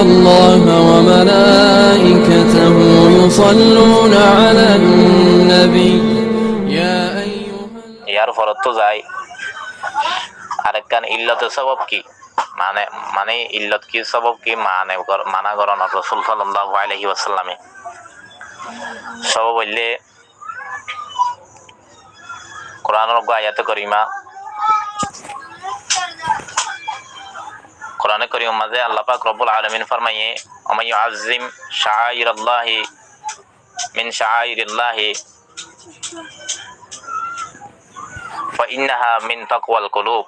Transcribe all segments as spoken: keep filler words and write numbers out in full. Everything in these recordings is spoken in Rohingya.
الله وملائكته يصلون على النبي. يا أيها Yar forottú zai arekkán illote sóbob ki? Mane, mane illot ki, sóbob ki? Mane gor-, mana goron Rosul sallallahu alaihi wasallame. Sóbob óilde Kuranor uggwá ayate korima, Kurane Korimor mazé Allah pak Robbul Alamin formaiye, "ومن يعظم شعائر الله من شعائر الله فإنها من تقوى القلوب."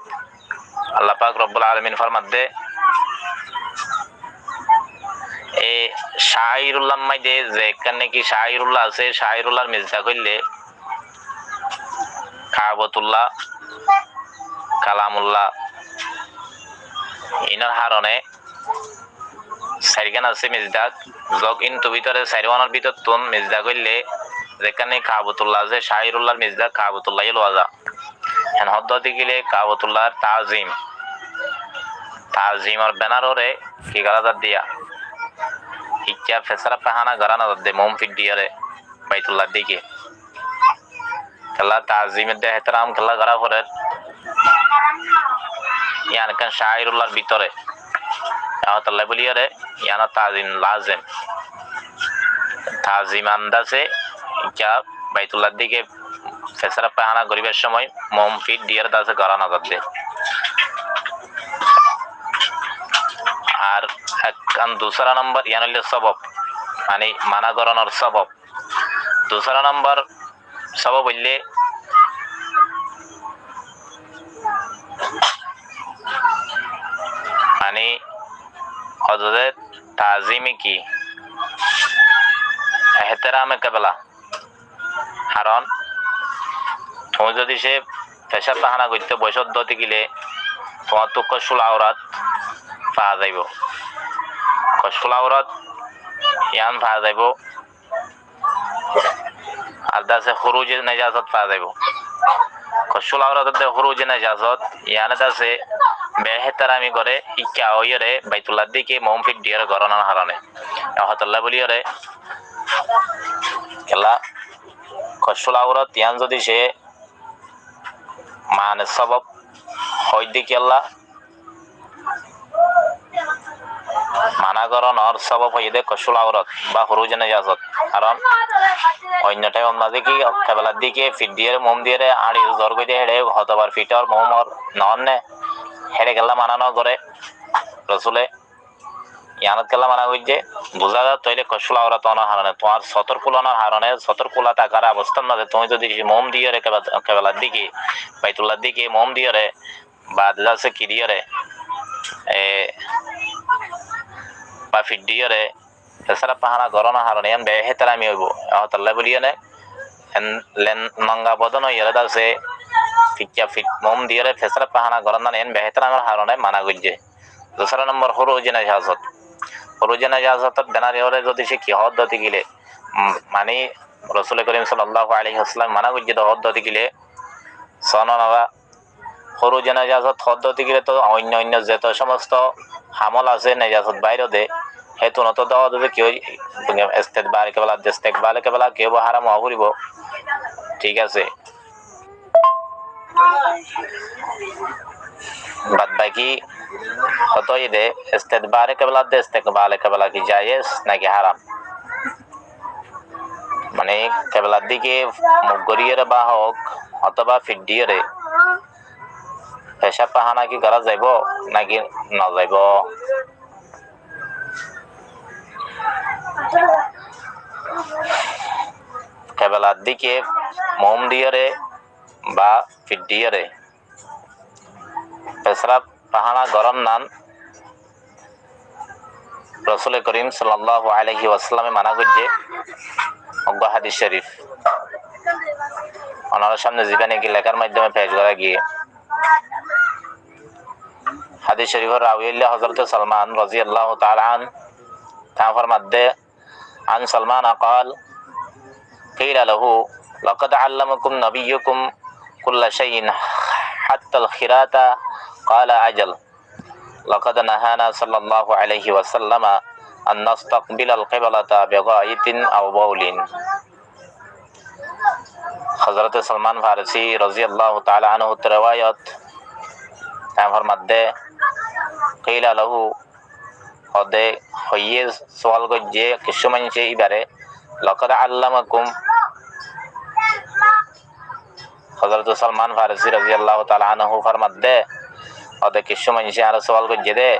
Allah pak Robbul Alamin formadde, e cairullar maze zekkán naki cairullah asé, cairullar misdaq óilde Kabatullah, Kalamullah, inor harone sairgán asé misdaq, zok intu bútore sairgánor bútottún misdaq óilde, zekkán naki Kabatullah asé, cairullar misdaq Kabatullah yó luwa za. Hen hoddé óigile Kabatullar tazim, tazimor benar ore ki gora zadde? Ikká fesarab fáikana gora no zadde, moum fiddi ore Baitullar dike. Kella tazim edde ehtaram kella gora forer. Yián ekkán cairullar bútore. Ehtolla buli ore, yián tazim lazem. Tazim andase ikká Baitullar dike fesarab fáikana goribar cómoi moum fiddi ore dase gora no zadde. Ar ekkán dusra nombor, yián óilde sóbob, mane mana goronor sóbob. Dusra nombor sóbob óilde, mane, hoddé tazime ki? Ehterame kebela. Karon tuñí zodi se fesarab fáikana goitté boicó de óigile, tuáñttu kocful aurat fa zaibo. Kocful aurat yián fa zaibo. Ar dase huruje nejasot fa zaibo. Kocful aurat edde huruje nejasot, yián dase beehterami gore, ikká óiyore Baitullar dike moum fiddi ore goronor harone. Ehtolla buli ore, kella kocful aurat yián zodi se mane sóbob óilde kella mana goronor sóbob óilde kocful aurat ba huruje nejasot. Karon oinno thaimor mazé ki kebelar dike fiddi ore moum di ore añçi zor goide héçe hotobar fitor moumor no onne, héçe kella mana no gore Rosule. Yiánot kella mana goijje, buza za tóile kocful aurat onor harone, tuáñr sotor kulonor harone, sotor kula takar obostar mazé tuñí zodi moum di ore keba-, kebelar dike, Baitullar dike moum di ore, ba dase ki di ore, e, ba fiddi ore fesarab fáikana goronor harone yián beehterami óibo. Ehtolla buli ore, en len nonga bodon óiyore dase ikká fid-, moum di ore fesarab fáikana goron yián beehteramir harone mana goijje. Dusra nombor huruje nejasot. Huruje nejasotor benar ore zodi se ki hoddé óigile, mm, mane Rosule Korim sallallahu alaihi wasallam mana goijje de hoddé óigile, sono naba huruje nejasot hoddé óigile to oinno oinno zeto somosto hamol asé nejasot bair de, hétun to de ki ói, istikbal kebela, istikbal kebela kiyóba haram ói foribo. Thík asé. Bad baki hotá óilde, istikbale kebela de istikbale kebela ki jayez naki haram? Mane kebelar dike muk goriyore ba hok, otoba fiddi ore fesarab fáikana ki gora zaibo naki no zaibo? Kebelar dike moum di ore ba fiddi ore fesarab fáikana goron nan Rosule Korim sallallahu alaihi wasallame mana goijje. Uggwá hadis corif onorar samne ziba naki lekar maiddome pec gora giye. Hadis corifor rawi óilde Hozrote Salman roziyallahu taala anhu. Tañí formadde, عن سلمان قال: قيل له: لقد علمكم نبيكم كل شيء حتى الخراطة؟ قال: أجل. لقد نهانا صلى الله عليه وسلم أن نستقبل القبلة بغائط أو بول. Hozorot Salman Farisi roziyallahu taala anhu ttú rewayot, te formadde, قيل له, hóde hoiyé, sual goijjé kessú maincé íbare, لقد علمكم, Hozorot Salman Farisi roziyallahu taala anhu formadde, hóde kessú maincé añáre sual goijjé dé,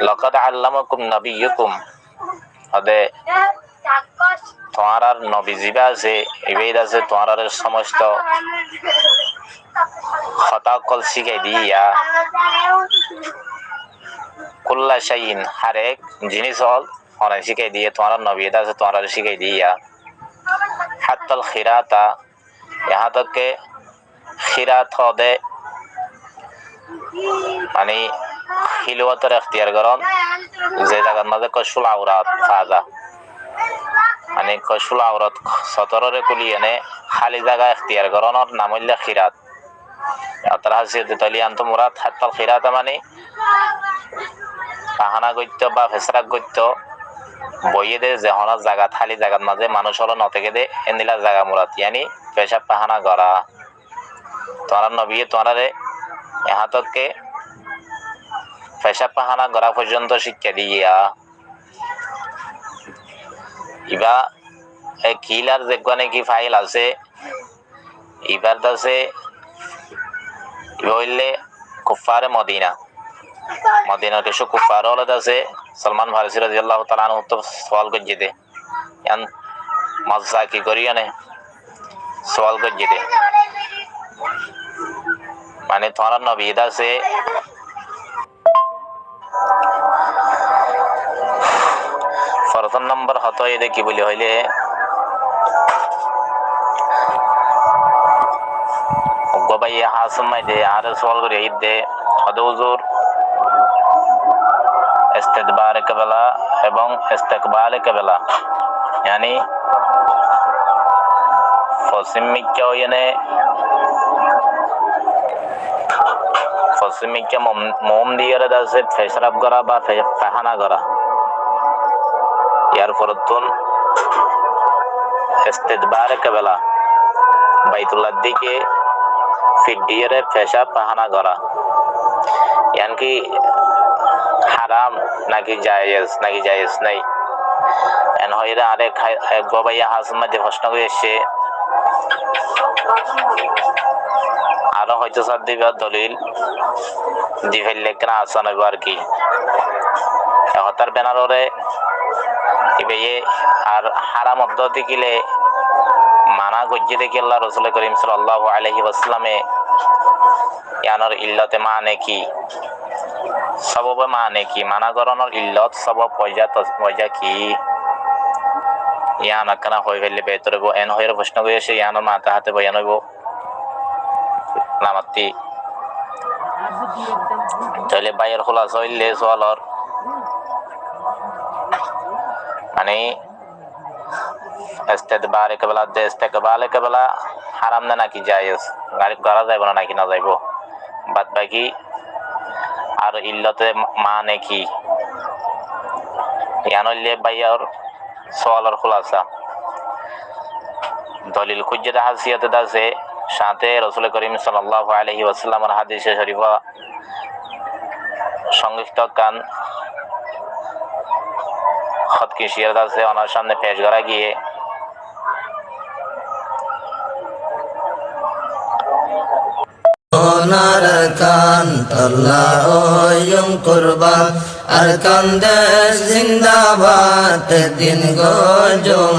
لقد علمكم نبيكم, hóde tuáñrar nobi zibá asé, ibá asé tuáñrare somosto hotá ókkol cíkai diyé. كل شيء, har ek jinis ókkol, hone cíkai diyé, tuáñrar nobi ibá asé tuáñrare cíkai diyé. حتى الخرقة, yahá tak ke khirat hóde, mani hilwator ektiyar gorón, ze zagat mazé koshful aurat fa za. Mani koshful aurat sotorore kúli ene háli zaga ektiyar gorónor nam óilde khirat. Óttor hásiyot de tóile yián ttú murad حتى الخرقة mani fahana goittó ba fesrab goittó boiyé dé ze honó zagat, háli zagat mazé manúic ókkol no táke dé, endilla zaga murad, yáni fecab fahana gorá. Tuáñrar nobiye tuáñrare ehá tak ke fecab fahana gorá foijjonto cíkka diyé. Ibá e kilar zeggúa naki fail asé, ibár dase ibá óilde kuffare Modina. Modinar kessú kuffar ókkole dase Salman Farisi roziyallahu taala anhu ttú sual goijjé dé. Yián mazzaki gorí ene sual goijjé dé. Mani tuáñrar nobi dase Fortom nombor hotá óiye dé ki buli hoilé, uggúa báiye Hasim báiye dé añáre sual gorí aiyér dé, hóde huzur, istidbare kebela ebong istekbale kebela, yáni fossím mikká óiyene fossím mikká mom-, mom diyóre dase fecrab gorá ba fe-, fahana gorá. Yar forottún istidbare kebela, Baitullar dike fit diyóre fecrab fahana gorá. Yián ki haram naki jayez, naki jayez nái? En hoiyére arek hai-, ek báiye Hasim báiye dé foshno gorí aiccé. Aró hoito sar dé ibá dolil di faille ekkán asan óibo ar ki. E hotár benar ore ibáye ar haram oddó dekíle mana goijjé dé ki Allah Rosule Korim sallallahu alaihi wasallame, yiánor illote mane ki? Sobobe mane ki? Mana gorónor illot, sobob, wajah, tos-, wajah ki? Yián ekkán hoi faille betor óibo. En hoiyére foshno gorí aiccé, yiánor mata hate boyan óibo. Namatti. Tóile báiyor hulasa óilde sualor, mani, istidbare kebela de istekbale kebela haram né naki jayez? Gorá zaibo né naki no zaibo? Bad baki ar illote mane ki? Yián óilde báiyor sualor hulasa. Dolil kúijje dé hásiyot dase, sáñte Rosule Korim sallallahu alaihi wasallamor hádise corifa songkipto ekkán hotkici dase onar samne fec gorá giyé. Onar Arkan tolla óiyum kurban, Arkan dec zindabad, ek din goijjum